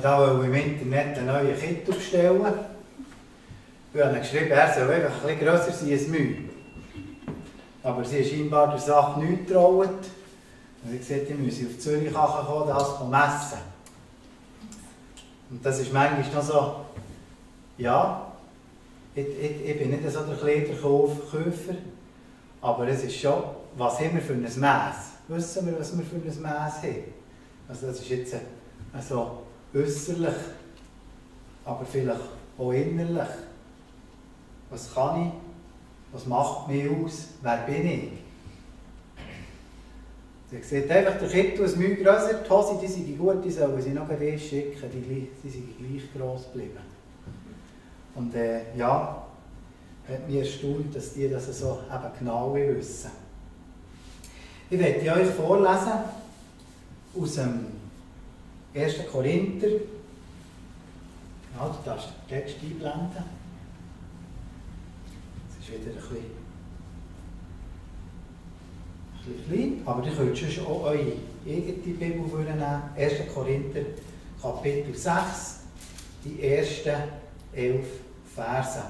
da im Internet einen neuen Kittel bestellen. Ich habe geschrieben, er soll einfach ein bisschen grösser sein als Mühe. Aber sie ist scheinbar der Sache nicht getraut. Und ich gesagt, ich muss auf Zürich kommen, das messen. Und das ist manchmal noch so, ja, ich bin nicht so der Kleiderkäufer, aber es ist schon, was haben wir für ein Mass? Wissen wir, was wir für ein Mass haben? Also das ist jetzt also äußerlich, aber vielleicht auch innerlich. Was kann ich? Was macht mich aus? Wer bin ich? Sie sieht einfach, der Kittel ist viel grösser, die Hose, die sind gut, die sollen sie noch erst schicken, die sind gleich gross geblieben. Und ja, hat mich erstaunt, dass die das so eben genau wissen. Ich werde euch vorlesen aus dem 1. Korinther. Ja, du darfst den Text einblenden. Es ist wieder ein bisschen klein, aber ihr könnt schon auch eure eigene Bibel nehmen. 1. Korinther, Kapitel 6, die ersten 11 Verse.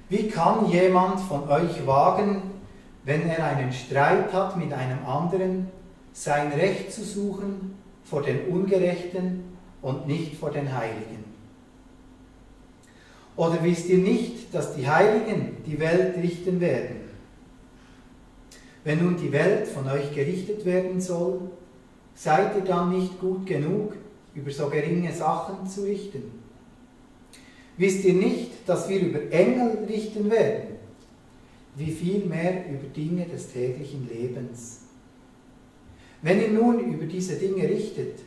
Wie kann jemand von euch wagen, wenn er einen Streit hat mit einem anderen, sein Recht zu suchen vor den Ungerechten und nicht vor den Heiligen? Oder wisst ihr nicht, dass die Heiligen die Welt richten werden? Wenn nun die Welt von euch gerichtet werden soll, seid ihr dann nicht gut genug, über so geringe Sachen zu richten? Wisst ihr nicht, dass wir über Engel richten werden? Wie viel mehr über Dinge des täglichen Lebens? Wenn ihr nun über diese Dinge richtet,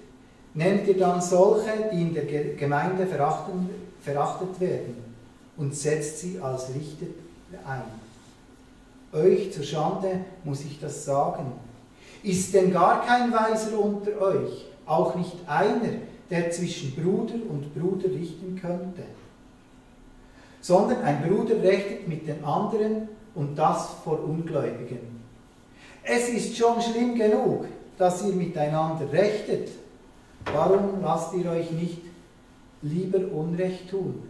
nehmt ihr dann solche, die in der Gemeinde verachtet werden, und setzt sie als Richter ein. Euch zur Schande muss ich das sagen. Ist denn gar kein Weiser unter euch, auch nicht einer, der zwischen Bruder und Bruder richten könnte? Sondern ein Bruder rechtet mit dem anderen, und das vor Ungläubigen. Es ist schon schlimm genug, dass ihr miteinander rechtet. Warum lasst ihr euch nicht lieber Unrecht tun?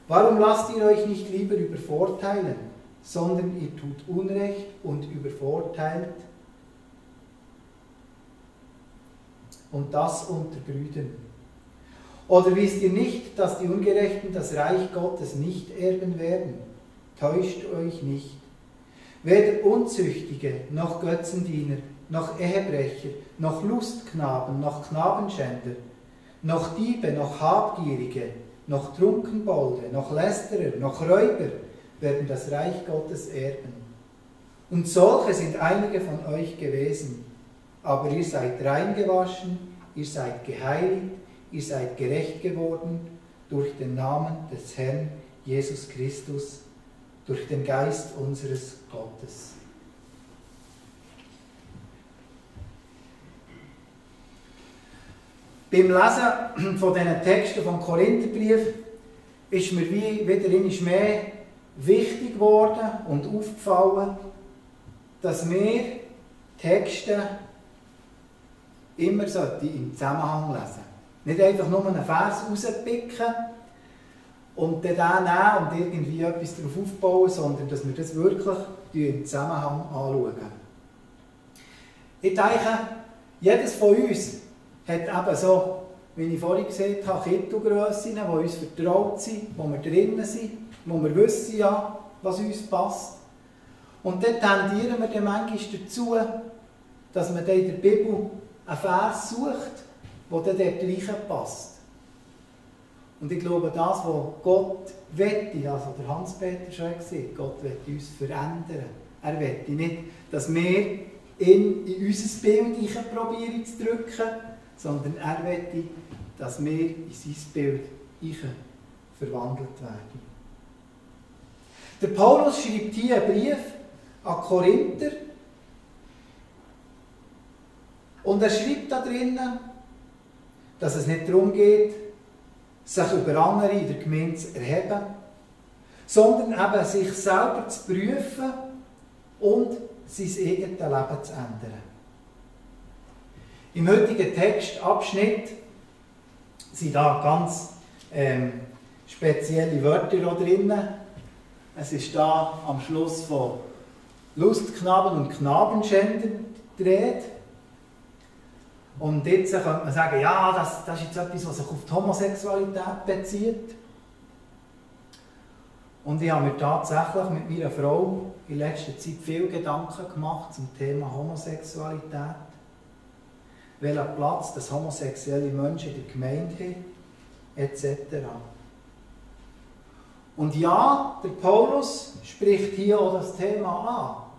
Warum lasst ihr euch nicht lieber übervorteilen, sondern ihr tut Unrecht und übervorteilt? Und das unter Brüdern. Oder wisst ihr nicht, dass die Ungerechten das Reich Gottes nicht erben werden? Täuscht euch nicht. Weder Unzüchtige, noch Götzendiener, noch Ehebrecher, noch Lustknaben, noch Knabenschänder, noch Diebe, noch Habgierige, noch Trunkenbolde, noch Lästerer, noch Räuber werden das Reich Gottes erben. Und solche sind einige von euch gewesen. Aber ihr seid reingewaschen, ihr seid geheiligt, ihr seid gerecht geworden durch den Namen des Herrn Jesus Christus, durch den Geist unseres Gottes. Beim Lesen von diesen Texten vom Korintherbrief ist mir wieder einmal mehr wichtig geworden und aufgefallen, dass wir Texte immer im Zusammenhang lesen. Nicht einfach nur einen Vers rauspicken und den nehmen und irgendwie etwas darauf aufbauen, sondern dass wir das wirklich im Zusammenhang anschauen. Ich denke, jedes von uns hat eben so, wie ich vorhin gesagt habe, Kittelgrössen, die uns vertraut sind, wo wir drinnen sind, wo wir wissen, ja, was uns passt. Und dann tendieren wir dann manchmal dazu, dass man dann in der Bibel einen Vers sucht, der dann dort reinpasst. Und ich glaube, das, was Gott wette, also der Hans-Peter schon gesagt, Gott wette uns verändern. Er wette nicht, dass wir ihn in unser Bild probieren zu drücken, sondern er wette, dass wir in sein Bild verwandelt werden. Der Paulus schreibt hier einen Brief an Korinther und er schreibt da drinnen, dass es nicht darum geht, sich über andere in der Gemeinde zu erheben, sondern eben sich selber zu prüfen und sein eigenes Leben zu ändern. Im heutigen Textabschnitt sind da ganz spezielle Wörter drin. Es ist da am Schluss von Lustknaben und Knabenschändern die Rede. Und jetzt könnte man sagen, ja, das ist jetzt etwas, was sich auf die Homosexualität bezieht. Und ich habe mir tatsächlich mit meiner Frau in letzter Zeit viel Gedanken gemacht zum Thema Homosexualität. Welchen Platz das homosexuelle Menschen in der Gemeinde haben, etc. Und ja, der Paulus spricht hier auch das Thema an.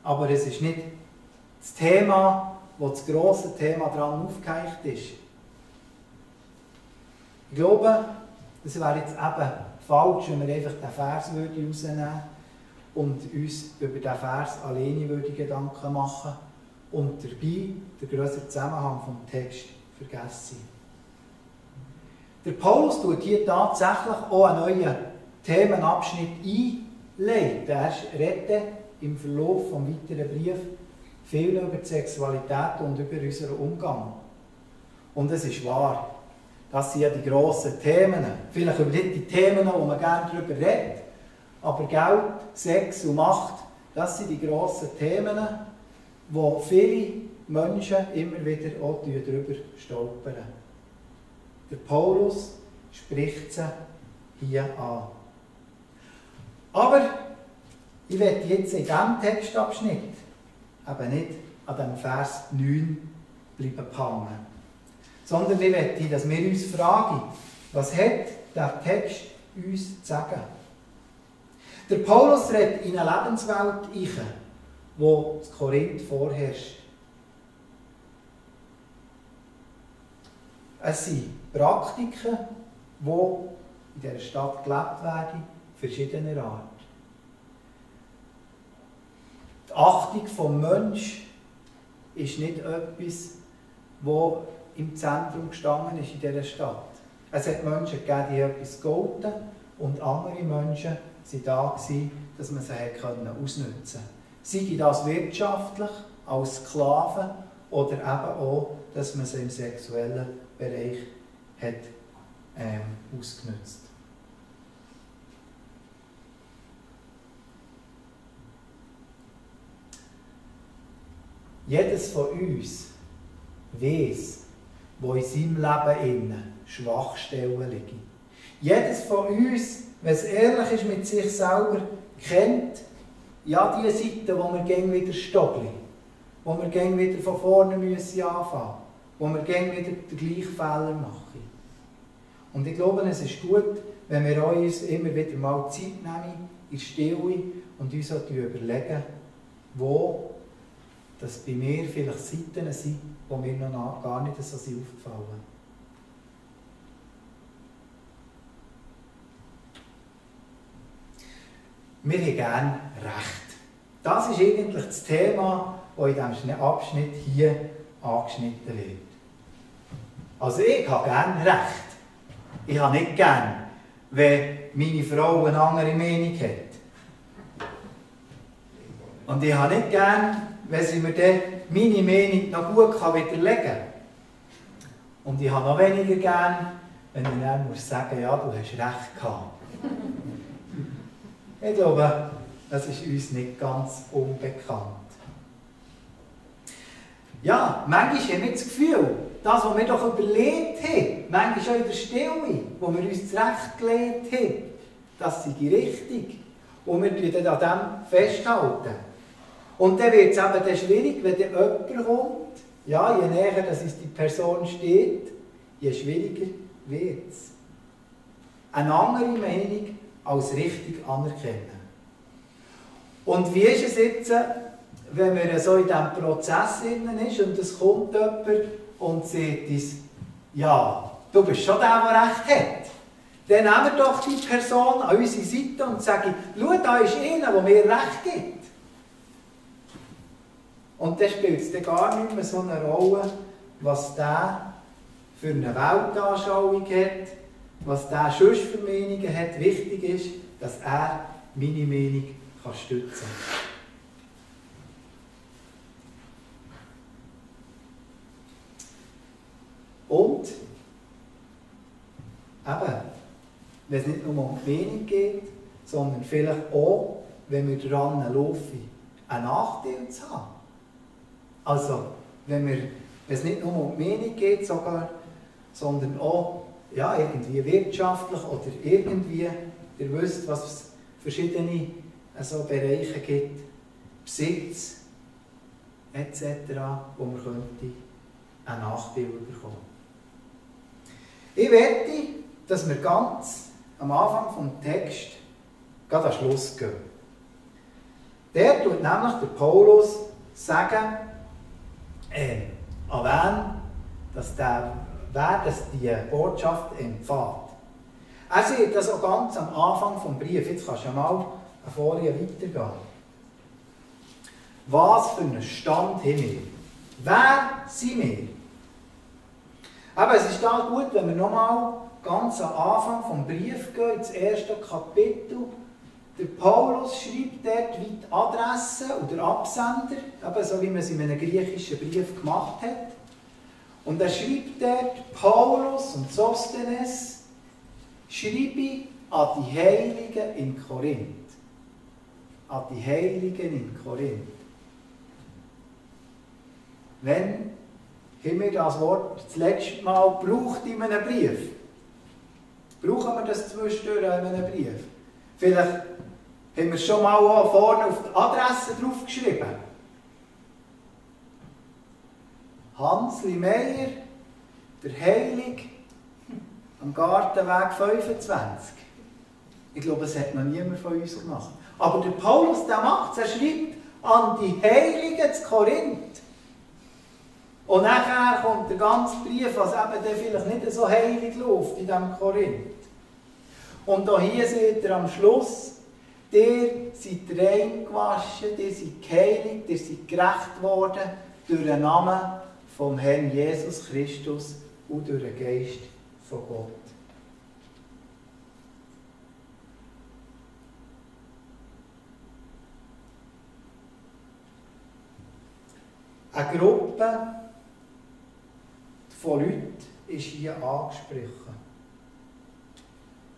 Aber es ist nicht das Thema, wo das grosse Thema daran aufgehängt ist. Ich glaube, es wäre jetzt eben falsch, wenn wir einfach den Vers rausnehmen und uns über den Vers alleine Gedanken machen und dabei den grösseren Zusammenhang vom Text vergessen. Der Paulus tut hier tatsächlich auch einen neuen Themenabschnitt einleiten. Er redet im Verlauf des weiteren Briefs viel über die Sexualität und über unseren Umgang. Und es ist wahr, das sind ja die grossen Themen. Vielleicht über nicht die Themen, wo man gerne darüber redet, aber Geld, Sex und Macht, das sind die grossen Themen, wo viele Menschen immer wieder auch darüber stolpern. Der Paulus spricht sie hier an. Aber ich werde jetzt in diesem Textabschnitt eben nicht an dem Vers 9 bleiben hängen, sondern ich möchte, dass wir uns fragen, was hat der Text uns zu sagen? Der Paulus redet in eine Lebenswelt rein, die in Korinth vorherrscht. Es sind Praktiken, die in dieser Stadt gelebt werden, verschiedener Art. Die Achtung des Menschen ist nicht etwas, das im Zentrum gestanden ist in dieser Stadt. Es hat Menschen gegeben, die etwas galten, und andere Menschen waren da, dass man sie ausnutzen konnte. Sei das wirtschaftlich, als Sklaven, oder eben auch, dass man sie im sexuellen Bereich hat, ausgenutzt. Jedes von uns weiss, wo in seinem Leben Schwachstellen liegen. Jedes von uns, wenn es ehrlich ist mit sich selber, kennt ja die Seite, wo wir gehen wieder stoppeln, wo wir gehen wieder von vorne anfangen müssen, wo wir gehen wieder den gleichen Fehler machen. Und ich glaube, es ist gut, wenn wir uns immer wieder mal Zeit nehmen, in Stille, und uns auch überlegen, wo dass bei mir vielleicht Seiten sind, die mir noch gar nicht so aufgefallen. Wir haben gerne Recht. Das ist eigentlich das Thema, das in diesem Abschnitt hier angeschnitten wird. Also ich habe gerne Recht. Ich habe nicht gerne, wenn meine Frau eine andere Meinung hat. Und ich habe nicht gerne, wenn sie mir dann meine Meinung noch gut widerlegen kann. Und ich habe noch weniger gern, wenn ich dann sagen muss, ja, du hast recht gehabt. Ich glaube, das ist uns nicht ganz unbekannt. Ja, manchmal haben wir das Gefühl, das, was wir doch überlegt haben, manchmal auch in der Stille, wo wir uns zurechtgelegt haben, das sei richtig. Und wir dann an dem festhalten. Und dann wird es eben schwierig, wenn dann jemand kommt. Ja, je näher dass es die Person steht, je schwieriger wird es. Eine andere Meinung als richtig anerkennen. Und wie ist es jetzt, wenn man so in diesem Prozess ist und es kommt jemand und sagt uns, ja, du bist schon der, der recht hat. Dann nehmen wir doch die Person an unsere Seite und sagen, schau, da ist einer, der mir recht gibt. Und dann spielt es dann gar nicht mehr so eine Rolle, was der für eine Weltanschauung hat, was der sonst für Meinungen hat. Wichtig ist, dass er meine Meinung stützen kann. eben, wenn es nicht nur um die Meinung geht, sondern vielleicht auch, wenn wir daran laufen, einen Nachteil zu haben. Also, wenn es nicht nur um die Meinung geht, sogar, sondern auch ja, irgendwie wirtschaftlich oder irgendwie, ihr wisst, was es verschiedene Bereiche gibt, Besitz etc., wo man könnte einen Nachteil bekommen. Ich wette, dass wir ganz am Anfang des Textes gerade an den Schluss gehen. Der tut nämlich der Paulus sagen, an wen dass die Botschaft empfängt. Er sieht das auch ganz am Anfang des Briefs. Jetzt kannst du mal eine Folie weitergehen. Was für einen Stand haben wir? Wer sind wir? Aber es ist da gut, wenn wir nochmal ganz am Anfang des Briefs gehen, ins erste Kapitel. Der Paulus schreibt dort wie die Adresse oder Absender, eben so wie man es in einem griechischen Brief gemacht hat. Und er schreibt dort, Paulus und Sosthenes schreibe an die Heiligen in Korinth. An die Heiligen in Korinth. Wann haben wir das Wort das letzte Mal gebraucht in einem Brief? Brauchen wir das zwischendurch in einem Brief? Vielleicht haben wir es schon mal vorne auf die Adresse draufgeschrieben. Hansli Meier, der Heilig, am Gartenweg 25. Ich glaube, das hat noch niemand von uns gemacht. Aber der Paulus, der macht es. Er schreibt an die Heiligen zu Korinth. Und nachher kommt der ganze Brief, was eben dann vielleicht nicht so heilig läuft in diesem Korinth. Und auch hier seht ihr am Schluss, ihr seid rein gewaschen, ihr seid geheiligt, ihr seid gerecht worden durch den Namen vom Herrn Jesus Christus und durch den Geist von Gott. Eine Gruppe von Leuten ist hier angesprochen.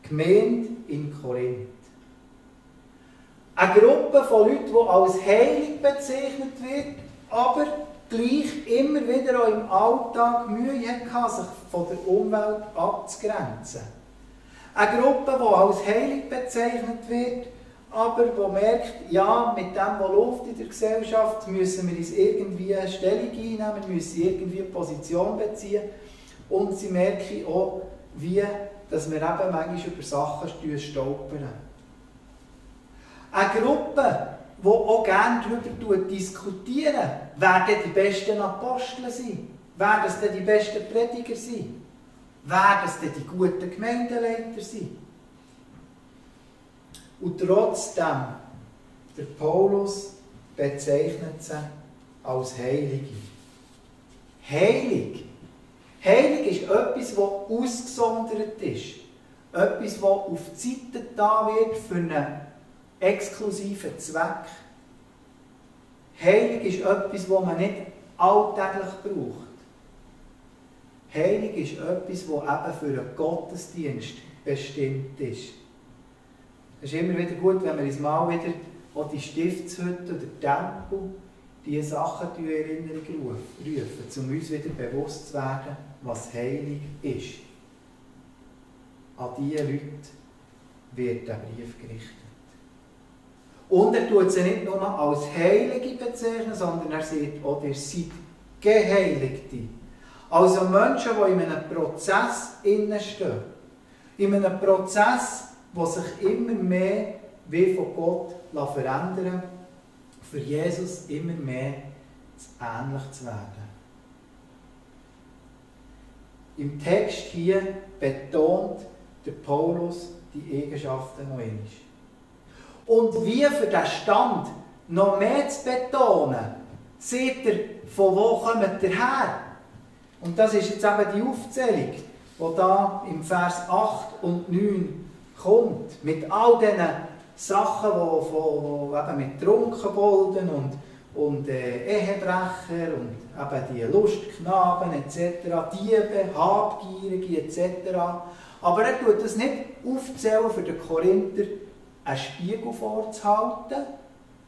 Gemeinde in Korinth. Eine Gruppe von Leuten, die als heilig bezeichnet wird, aber gleich immer wieder auch im Alltag Mühe hatte, sich von der Umwelt abzugrenzen. Eine Gruppe, die als heilig bezeichnet wird, aber die merkt, ja, mit dem, was läuft in der Gesellschaft, müssen wir uns irgendwie eine Stellung einnehmen, wir müssen irgendwie eine Position beziehen. Und sie merken auch, wie dass wir eben manchmal über Sachen stolpern. Eine Gruppe, die auch gerne darüber diskutieren, wer denn die besten Apostel sind, wer das denn die besten Prediger sind, wer das denn die guten Gemeindeleiter sind. Und trotzdem, der Paulus bezeichnet sie als Heilige. Heilig. Heilig ist etwas, das ausgesondert ist. Etwas, das auf die Seite da wird für einen exklusiven Zweck. Heilig ist etwas, das man nicht alltäglich braucht. Heilig ist etwas, das eben für einen Gottesdienst bestimmt ist. Es ist immer wieder gut, wenn wir uns mal wieder auch die Stiftshütte oder Tempel, diese Sachen in Erinnerung rufen, um uns wieder bewusst zu werden, was heilig ist. An diese Leute wird der Brief gerichtet. Und er tut sie nicht nur als Heilige bezeichnen, sondern er sagt auch, ihr seid Geheiligte. Also Menschen, die in einem Prozess stehen. In einem Prozess, der sich immer mehr wie von Gott verändern, für Jesus immer mehr ähnlich zu werden. Im Text hier betont der Paulus die Eigenschaften noch einmal. Und wie für den Stand noch mehr zu betonen, seht ihr, von wo kommt ihr her? Und das ist jetzt eben die Aufzählung, die da im Vers 8 und 9 kommt. Mit all diesen Sachen, die eben mit Trunkenbolden und Ehebrecher und eben die Lustknaben etc., Diebe, Habgierige etc. Aber er tut das nicht aufzählen, für den Korinther einen Spiegel vorzuhalten,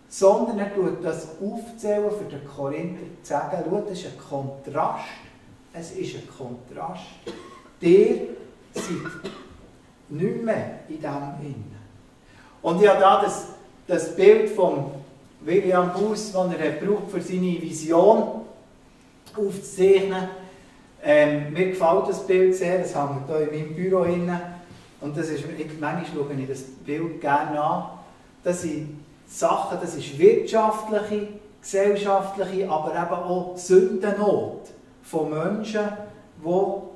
sondern er tut das aufzählen, für den Korinther zu sagen, schau, das ist ein Kontrast. Es ist ein Kontrast. Ihr seid nicht mehr in dem Innen. Und ich habe da das Bild von William Buss, das er braucht, für seine Vision aufzuzeichnen. Mir gefällt das Bild sehr, das hängt hier in meinem Büro hin. Und das ist, manchmal schaue ich das Bild gerne an. Das sind Sachen, das ist wirtschaftliche, gesellschaftliche, aber eben auch Sündennot von Menschen, die wo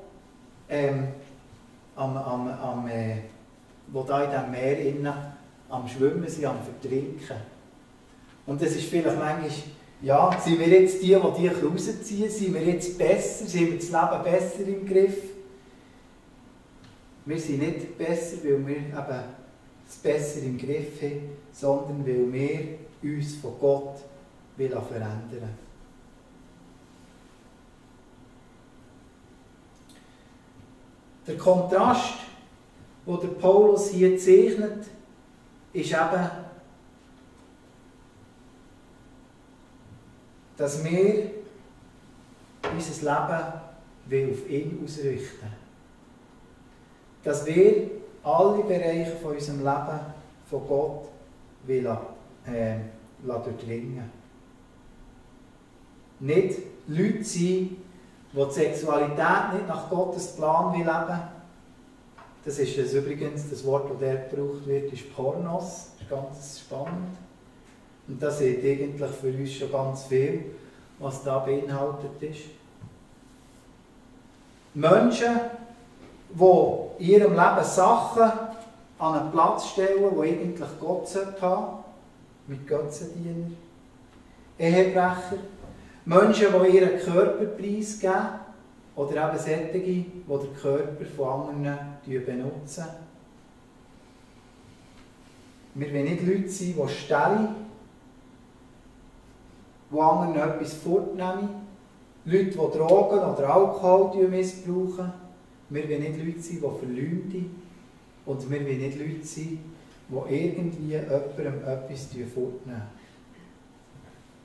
da in diesem Meer innen am Schwimmen sind, am Vertrinken. Und das ist vielleicht manchmal, ja, sind wir jetzt die rausziehen, sind wir jetzt besser, sind wir das Leben besser im Griff? Wir sind nicht besser, weil wir eben es besser im Griff haben, sondern weil wir uns von Gott verändern wollen. Der Kontrast, den der Paulus hier zeichnet, ist eben, dass wir unser Leben auf ihn ausrichten wollen. Dass wir alle Bereiche von unserem Leben von Gott durchdringen. Nicht Leute sein, die die Sexualität nicht nach Gottes Plan leben wollen. Das ist übrigens das Wort, das dort gebraucht wird, ist Pornos. Das ist ganz spannend. Und das sieht eigentlich für uns schon ganz viel, was da beinhaltet ist. Menschen, die in ihrem Leben Sachen an einen Platz stellen, die eigentlich Gott haben sollte, mit Götzendiener. Ehebrecher. Menschen, die ihren Körper preisgeben, oder eben solche, die den Körper von anderen benutzen. Wir wollen nicht Leute sein, die stehlen, die anderen etwas fortnehmen. Leute, die Drogen oder Alkohol missbrauchen. Wir wollen nicht Leute sein, die verleumden. Und wir wollen nicht Leute sein, die irgendwie jemandem etwas fortnehmen.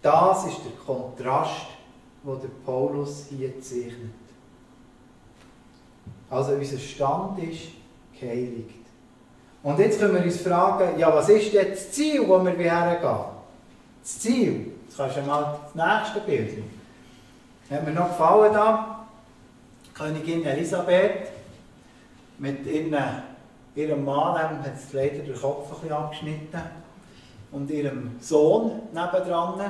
Das ist der Kontrast, den der Paulus hier zeichnet. Also unser Stand ist geheiligt. Und jetzt können wir uns fragen, ja, was ist denn das Ziel, wo wir hergehen? Das Ziel, jetzt kannst du mal das nächste Bild. Hat mir noch gefallen da, Königin Elisabeth mit ihrem Mann, hat es leider den Kopf ein bisschen abgeschnitten, und ihrem Sohn nebendran.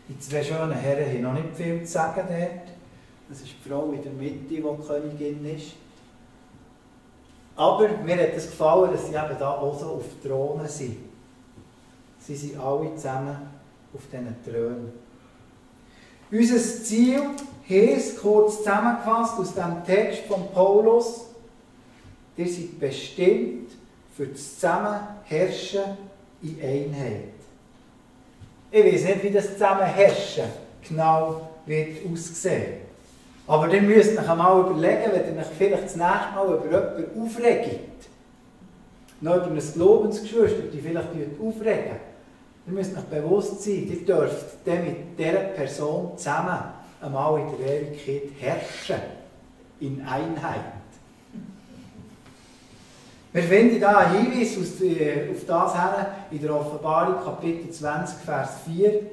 Die zwei schönen Herren haben noch nicht viel zu sagen dort. Das ist die Frau in der Mitte, die Königin ist. Aber mir hat es gefallen, dass sie eben da auch so auf Thronen sind. Sie sind alle zusammen auf diesen Thronen. Unser Ziel heisst, kurz zusammengefasst aus dem Text von Paulus, ihr seid bestimmt für das Zusammenherrschen in Einheit. Ich weiß nicht, wie das Zusammenherrschen genau wird aussehen. Aber ihr müsst euch einmal überlegen, wenn ihr euch vielleicht das nächste Mal über jemanden aufregt, noch über ein Glaubensgeschwister, die vielleicht aufregen, ihr müsst euch bewusst sein, ihr dürft dann mit dieser Person zusammen einmal in der Ewigkeit herrschen, in Einheit. Wir finden hier einen Hinweis auf das her in der Offenbarung, Kapitel 20, Vers 4.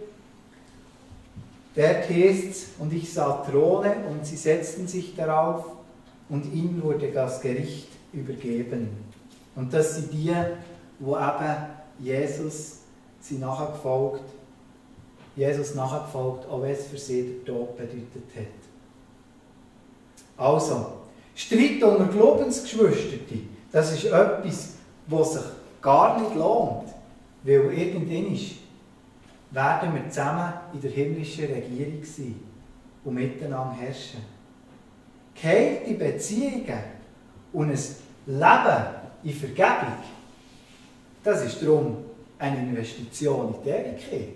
Dort heißt es, und ich sah Throne und sie setzten sich darauf und ihnen wurde das Gericht übergeben. Und das sind die, wo eben Jesus nachgefolgt, auch wenn es für sie der Tod bedeutet hat. Also, Streit unter Glaubensgeschwistern, das ist etwas, was sich gar nicht lohnt, weil irgendwann werden wir zusammen in der himmlischen Regierung sein und miteinander herrschen. Geheilte Beziehungen und ein Leben in Vergebung, das ist darum eine Investition in die Ewigkeit.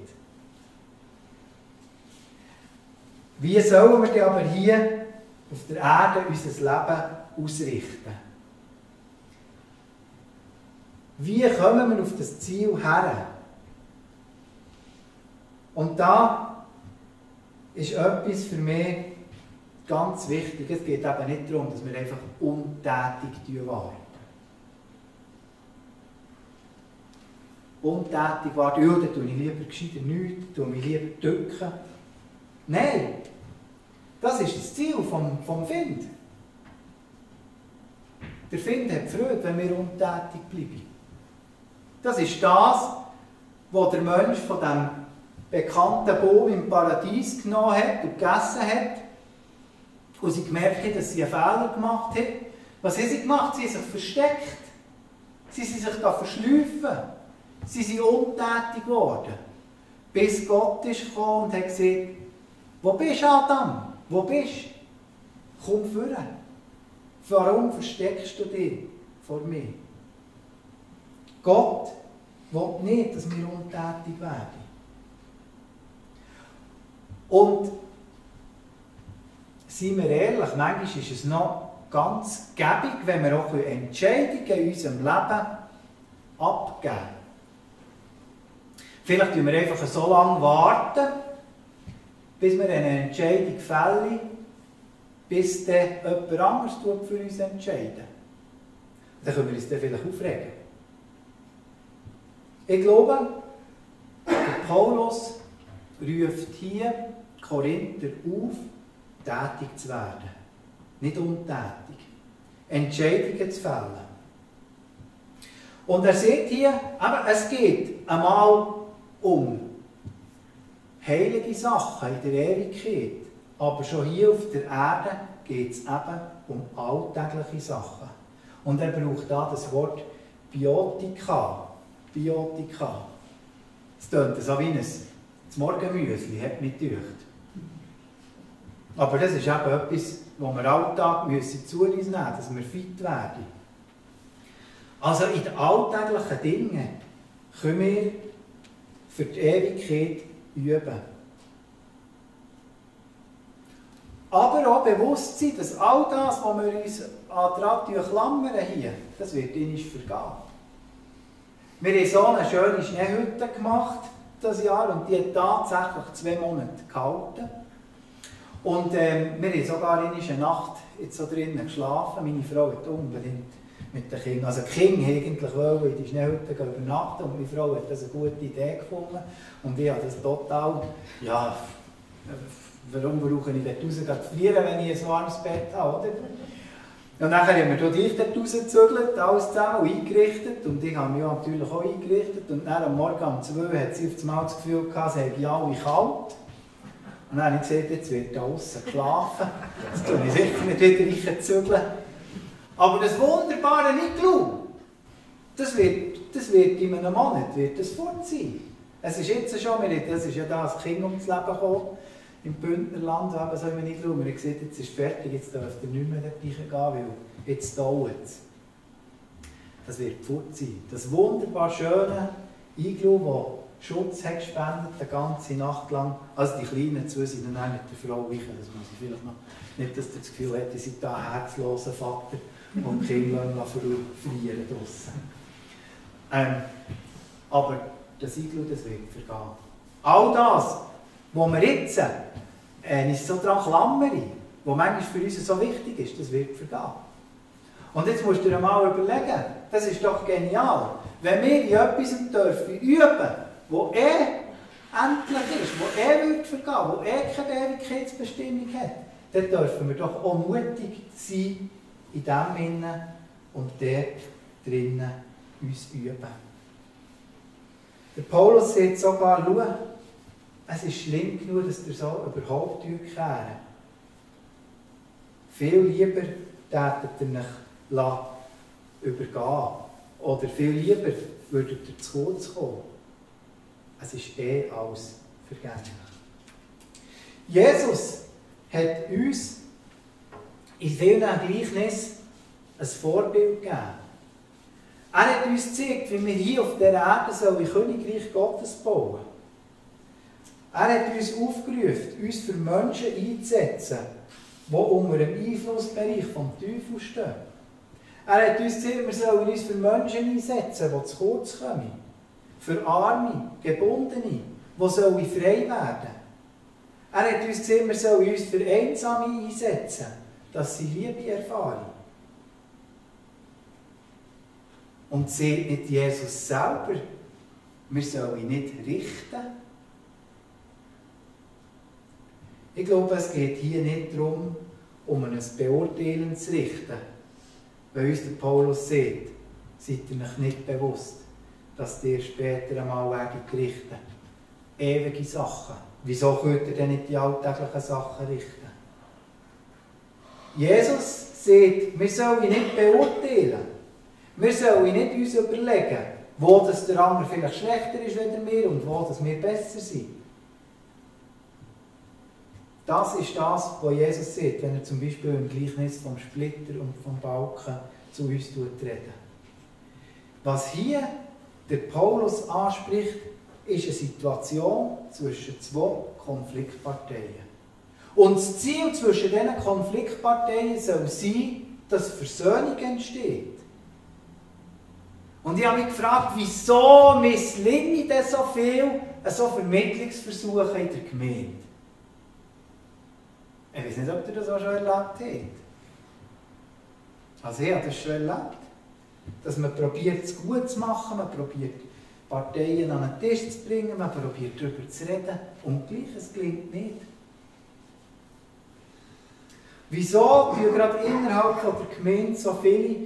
Wie sollen wir denn aber hier auf der Erde unser Leben ausrichten? Wie kommen wir auf das Ziel her? Und da ist etwas für mich ganz wichtig. Es geht eben nicht darum, dass wir einfach untätig warten. Untätig warten, ja, dann tue ich lieber gescheiter nichts, tue mich lieber drücken. Nein, das ist das Ziel vom Find. Der Find hat Freude, wenn wir untätig bleiben. Das ist das, was der Mensch von dem bekannten Baum im Paradies genommen hat und gegessen hat. Und sie gemerkt haben, dass sie einen Fehler gemacht haben. Was haben sie gemacht? Sie haben sich versteckt. Sie sind sich da verschleifen. Sie sind untätig geworden. Bis Gott ist gekommen und hat gesagt, wo bist du, Adam? Wo bist du? Komm vor. Warum versteckst du dich vor mir? Gott will nicht, dass wir untätig werden. Und seien wir ehrlich, manchmal ist es noch ganz gäbig, wenn wir auch Entscheidungen in unserem Leben abgeben. Vielleicht warten wir einfach so lange, bis wir eine Entscheidung fällen, bis dann jemand anderes für uns entscheiden. Dann können wir uns dann vielleicht aufregen. Ich glaube, der Paulus ruft hier die Korinther auf, tätig zu werden. Nicht untätig. Entscheidungen zu fällen. Und er sagt hier, aber es geht einmal um heilige Sachen in der Ewigkeit. Aber schon hier auf der Erde geht es eben um alltägliche Sachen. Und er braucht da das Wort Biotika. Biotika. Es klingt so wie ein Morgenmüsli, hat mich gedacht. Aber das ist eben etwas, was wir Alltag zu uns nehmen müssen, dass wir fit werden. Also in den alltäglichen Dingen können wir für die Ewigkeit üben. Aber auch bewusst sein, dass all das, was wir uns daran klammern hier, das wird uns vergehen. Wir haben so eine schöne Schneehütte gemacht dieses Jahr und die hat tatsächlich 2 Monate gehalten. Und wir haben sogar in einer Nacht jetzt so drinnen geschlafen. Meine Frau hat unbedingt mit den Kindern, also die Kinder eigentlich wollen in die Schneehütte übernachten und meine Frau hat das eine gute Idee gefunden. Und ich habe das total, ja, warum brauche ich dort raus zu frieren, wenn ich ein warmes Bett habe, oder? Und dann haben wir dich dort rausgezügelt, alles zusammen und eingerichtet. Und ich habe mich natürlich auch eingerichtet. Und dann am Morgen um 2 Uhr hat sie auf einmal das Gefühl gehabt, sie habe alle kalt. Und dann habe ich gesagt, jetzt wird da draussen geschlafen. Jetzt tue ich sicher nicht wieder reinzügeln. Aber das wunderbare Iglu, das wird in einem Monat das fort sein. Es ist jetzt schon, das ist ja da das Kind ums Leben gekommen, im Bündnerland, so in einem Iglu. Wir haben gesagt, jetzt ist fertig, jetzt dürft ihr nicht mehr dort reingehen, weil jetzt dauert es. Das wird fort sein. Das wunderbar schöne Iglu, das Schutz hat gespendet, die ganze Nacht lang. Also die Kleinen zu sind dann auch mit der Frau weichen, das muss ich vielleicht noch. Nicht, dass ihr das Gefühl habt, ihr seid da ein herzloser Vater und die Kinder frieren draussen. Aber das Iglu, das wird vergehen. All das, was wir jetzt uns so daran klammern, was manchmal für uns so wichtig ist, das wird vergehen. Und jetzt musst du dir mal überlegen, das ist doch genial, wenn wir in etwas dürfen üben, wo endlich ist, wo wird vergehen, wo keine Ewigkeitsbestimmung hat, dann dürfen wir doch auch mutig sein, in dem Innen und dort drinnen uns üben. Der Paulus sagt sogar, schau, es ist schlimm genug, dass ihr so überhaupt kehren. Viel lieber tätet ihr euch übergehen. Oder viel lieber würdet ihr zu kurz kommen. Es ist alles vergänglich. Jesus hat uns in vielen Gleichnissen ein Vorbild gegeben. Er hat uns gezeigt, wie wir hier auf dieser Erde ein Königreich Gottes bauen sollen. Er hat uns aufgerufen, uns für Menschen einzusetzen, die unter dem Einflussbereich vom Teufel stehen. Er hat uns gesagt, wir sollen uns für Menschen einsetzen, die zu kurz kommen. Für Arme, Gebundene, die sollen frei werden. Er hat uns gesagt, wir sollen uns für Einsame einsetzen, dass sie Liebe erfahren. Und sieht nicht Jesus selber, wir sollen nicht richten? Ich glaube, es geht hier nicht darum, um ein Beurteilen zu richten. Weil uns der Paulus sagt, seid ihr euch nicht bewusst, dass ihr später einmal richten werdet. Ewige Sachen. Wieso könnt ihr denn nicht die alltäglichen Sachen richten? Jesus sagt, wir sollen nicht beurteilen. Wir sollen nicht uns überlegen, wo das der andere vielleicht schlechter ist als wir und wo das wir besser sind. Das ist das, was Jesus sagt, wenn er zum Beispiel im Gleichnis vom Splitter und vom Balken zu uns redet. Was hier der Paulus anspricht, ist eine Situation zwischen zwei Konfliktparteien. Und das Ziel zwischen diesen Konfliktparteien soll sein, dass Versöhnung entsteht. Und ich habe mich gefragt, wieso misslingen denn so viele so Vermittlungsversuche in der Gemeinde? Ich weiß nicht, ob ihr das auch schon erlebt habt. Also ich habe das schon erlebt. Dass man probiert, es gut zu machen, man probiert, Parteien an den Tisch zu bringen, man probiert, darüber zu reden und gleich, es gelingt nicht. Wieso tun gerade innerhalb der Gemeinde so viele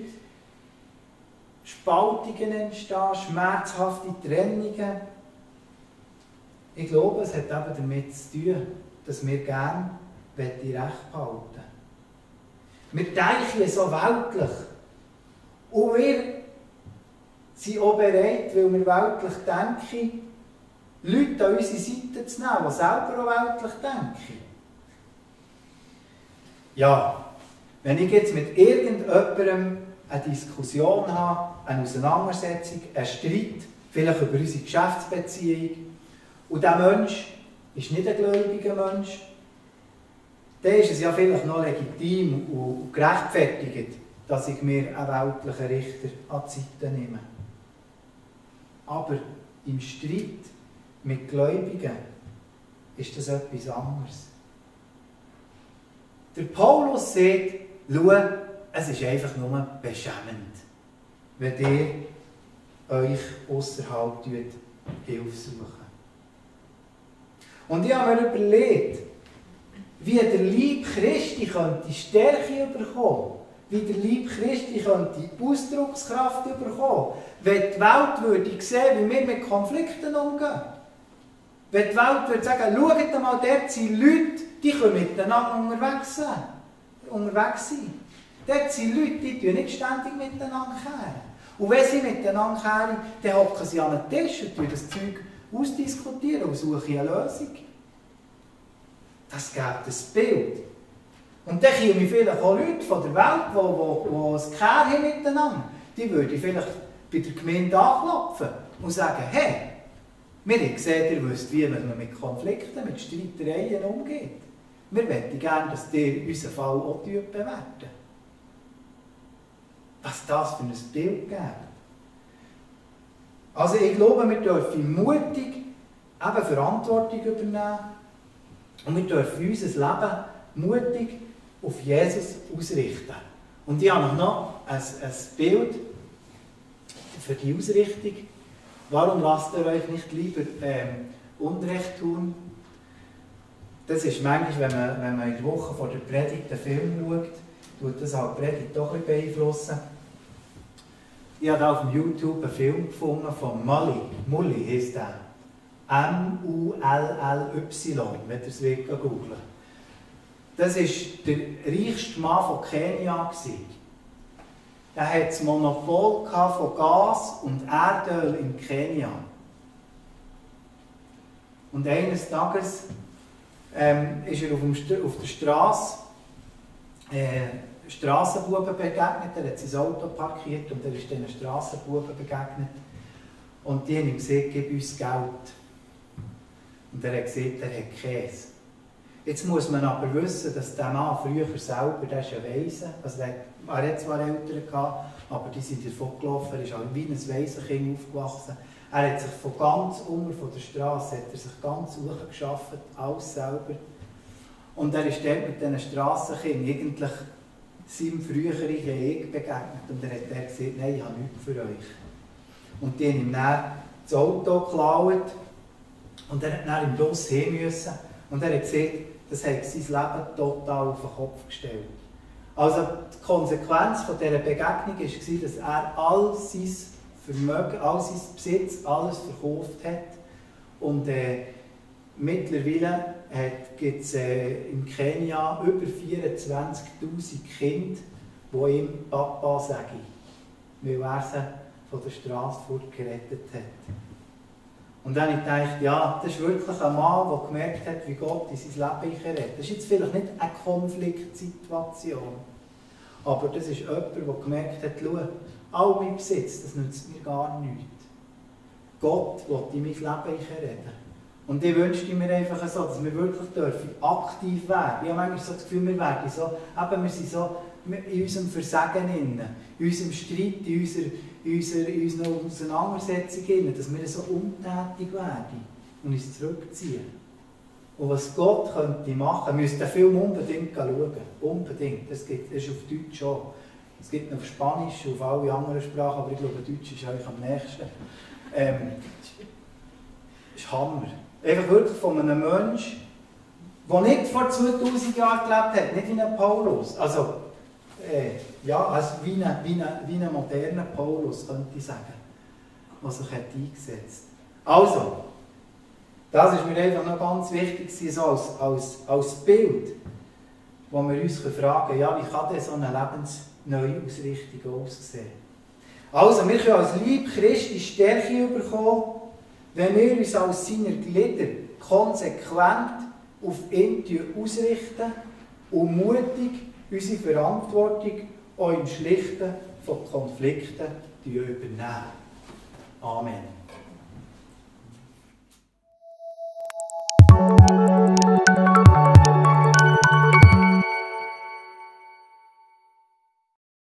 Spaltungen entstehen, schmerzhafte Trennungen? Ich glaube, es hat eben damit zu tun, dass wir gerne Recht behalten. Wir denken so weltlich. Und wir sind auch bereit, weil wir weltlich denken, Leute an unsere Seite zu nehmen, die selber auch weltlich denken. Ja, wenn ich jetzt mit irgendjemandem eine Diskussion habe, eine Auseinandersetzung, einen Streit, vielleicht über unsere Geschäftsbeziehung, und dieser Mensch ist nicht ein gläubiger Mensch, dann ist es ja vielleicht noch legitim und gerechtfertigt, dass ich mir einen weltlichen Richter an die Seite nehme. Aber im Streit mit Gläubigen ist das etwas anderes. Der Paulus sagt, schau, es ist einfach nur beschämend, wenn ihr euch ausserhalb Hilfe suchen. Und ich habe mir überlegt, wie der Leib Christi könnte Stärke bekommen, wie der Leib Christi könnte Ausdruckskraft bekommen, wenn die Welt würde sehen, wie wir mit Konflikten umgehen. Wenn die Welt würde sagen, schaut mal, dort sind Leute, die können miteinander unterwegs sein. Dort sind Leute, die tun nicht ständig miteinander kehren. Und wenn sie miteinander kehren, dann hocken sie an den Tisch und das Zeug ausdiskutieren und suchen eine Lösung. Das gibt ein Bild. Und dann kommen vielleicht auch Leute von der Welt, die es Kehr haben miteinander. Die würden vielleicht bei der Gemeinde anklopfen und sagen, hey, wir haben gesehen, ihr wisst, wie man mit Konflikten, mit Streitereien umgeht. Wir möchten gerne, dass ihr unseren Fall auch bewerten. Was das für ein Bild gibt. Also ich glaube, wir dürfen mutig eben Verantwortung übernehmen und wir dürfen unser Leben mutig auf Jesus ausrichten. Und ich habe noch ein Bild für die Ausrichtung. Warum lasst ihr euch nicht lieber Unrecht tun? Das ist manchmal, wenn man in der Woche vor der Predigt einen Film schaut, tut das halt die Predigt doch ein bisschen beeinflussen. Ich habe auf YouTube einen Film gefunden von Mully heisst der. M-U-L-L-Y, wenn ihr es googeln. Das war der reichste Mann von Kenia. Er hatte das Monopol von Gas und Erdöl in Kenia. Und eines Tages ist er auf der Straße Strassenbuben begegnet. Er hat sein Auto parkiert und er ist diesen Strassenbuben begegnet. Und die haben ihm gesagt, gib uns Geld. Und er hat gesagt, er hat Käse. Jetzt muss man aber wissen, dass der Mann früher selber, der ist ein Waise, also er hat zwar Eltern gehabt, aber die sind davon gelaufen, er ist halt wie ein Waisenkind aufgewachsen. Er hat sich von ganz unten von der Straße, hat er sich ganz hoch geschafft, alles selber. Und er ist dort mit diesen Strassenkindern eigentlich seinem früheren Ich begegnet. Und er hat gesagt, nein, ich habe nichts für euch. Und die haben ihm dann das Auto geklaut und er hat dann im Bus hin müssen. Und er hat gesagt, das hat sein Leben total auf den Kopf gestellt. Also die Konsequenz von dieser Begegnung war, dass er all sein Vermögen, all sein Besitz, alles verkauft hat. Und mittlerweile gibt es in Kenia über 24'000 Kinder, die ihm Papa sagen, weil er sie von der Straße gerettet hat. Und dann habe ich gedacht, ja, das ist wirklich ein Mann, der gemerkt hat, wie Gott in sein Leben rettet. Das ist jetzt vielleicht nicht eine Konfliktsituation, aber das ist jemand, der gemerkt hat, schau, all mein Besitz, das nützt mir gar nichts. Gott will in mein Leben retten. Und ich wünschte mir einfach so, dass wir wirklich aktiv werden. Ich habe manchmal so das Gefühl, wir sind so in unserem Versagen, in unserem Streit, in unserer Auseinandersetzung, dass wir so untätig werden und uns zurückziehen. Und was Gott könnte machen, müsst ihr den Film unbedingt schauen. Unbedingt. Das ist auf Deutsch schon. Es gibt noch auf Spanisch, auf alle anderen Sprachen, aber ich glaube, Deutsch ist eigentlich am nächsten. Das ist Hammer. Einfach wirklich von einem Menschen, der nicht vor 2000 Jahren gelebt hat, nicht wie ein Paulus. Also, wie ein moderner Paulus, könnte ich sagen, der sich eingesetzt hat. Also, das ist mir einfach noch ganz wichtig, so als Bild, wo wir uns fragen können, ja, wie kann denn so eine Lebensneuausrichtung aussehen? Also, wir können als Leib Christi Stärke bekommen, wenn wir uns als seine Glieder konsequent auf ihn ausrichten und mutig unsere Verantwortung auch im Schlichten von Konflikten übernehmen. Amen.